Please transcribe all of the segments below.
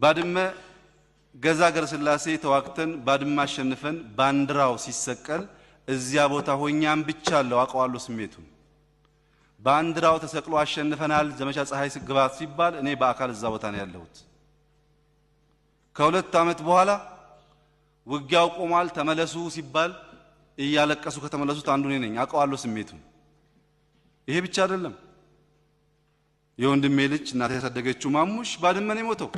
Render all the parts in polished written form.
ባድመ ገዛ ገረስላሴ ተዋግተን ባድመ አሸንፈን ባንዲራው ሲሰቀል እዚያ ቦታ ሆኛም ብቻ አለው፣ አውቀዋለሁ ስሜቱን። ባንዲራው ተሰቅሎ አሸንፈናል ዘመቻ ፀሐይ ግባት ሲባል እኔ በአካል እዛ ቦታ ነው ያለሁት። ከ2 ዓመት በኋላ ውጊያው ቆሟል ተመለሱ ሲባል እያለቀሱ ከተመለሱት አንዱ እኔ ነኝ። አውቀዋለሁ ስሜቱን። ይሄ ብቻ አይደለም። የወንድሜ ልጅ እናቴ ያሳደገችው ማሙሽ ባድመ ነው የሞተው።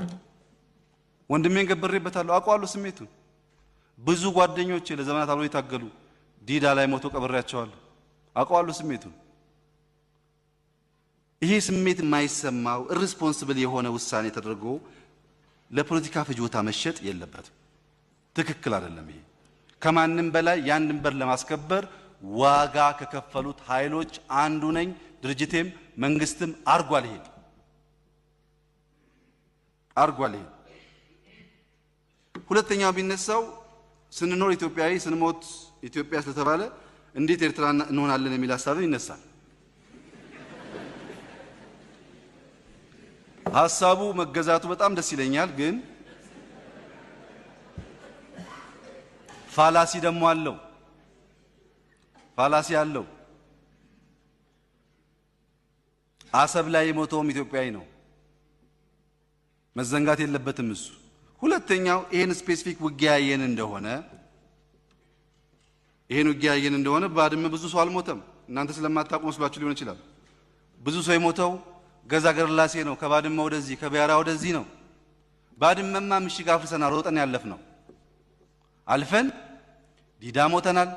ወንድሜን ገብሬበታለሁ፣ አውቀዋለሁ ስሜቱን። ብዙ ጓደኞቼ ለዘመናት አብረው የታገሉ ዲዳ ላይ ሞተው ቀብሬያቸዋለሁ፣ አውቀዋለሁ ስሜቱን። ይሄ ስሜት የማይሰማው irresponsible የሆነ ውሳኔ ተደርጎ ለፖለቲካ ፍጆታ መሸጥ የለበትም። ትክክል አይደለም። ይሄ ከማንም በላይ ያን ድንበር ለማስከበር ዋጋ ከከፈሉት ኃይሎች አንዱ ነኝ። ድርጅቴም መንግስትም አርጓል፣ ይሄ አርጓል። ይሄ ሁለተኛው ቢነሳው ስንኖር ኢትዮጵያዊ ስንሞት ኢትዮጵያ ስለተባለ እንዴት ኤርትራ እንሆናለን የሚል ሀሳብም ይነሳል። ሀሳቡ መገዛቱ በጣም ደስ ይለኛል፣ ግን ፋላሲ ደግሞ አለው። ፋላሲ አለው። አሰብ ላይ የሞተውም ኢትዮጵያዊ ነው፣ መዘንጋት የለበትም እሱ። ሁለተኛው ይሄን specific ውጊያ ያየን እንደሆነ፣ ይሄን ውጊያ ያየን እንደሆነ ባድመ ብዙ ሰው አልሞተም። እናንተ ስለማታውቁ መስሏችሁ ሊሆን ይችላል። ብዙ ሰው የሞተው ገዛ ገርላሴ ነው። ከባድመ ወደዚህ ከቢያራ ወደዚህ ነው። ባድመማ ምሽግ አፍርሰን ሮጠን ያለፍነው አልፈን ዲዳ ሞተናል፣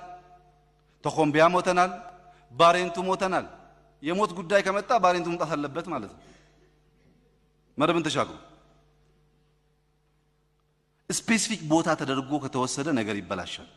ተኮምቢያ ሞተናል፣ ባሬንቱ ሞተናል። የሞት ጉዳይ ከመጣ ባሬንቱ መምጣት አለበት ማለት ነው። መረብን ተሻግሮ specific ቦታ ተደርጎ ከተወሰደ ነገር ይበላሻል።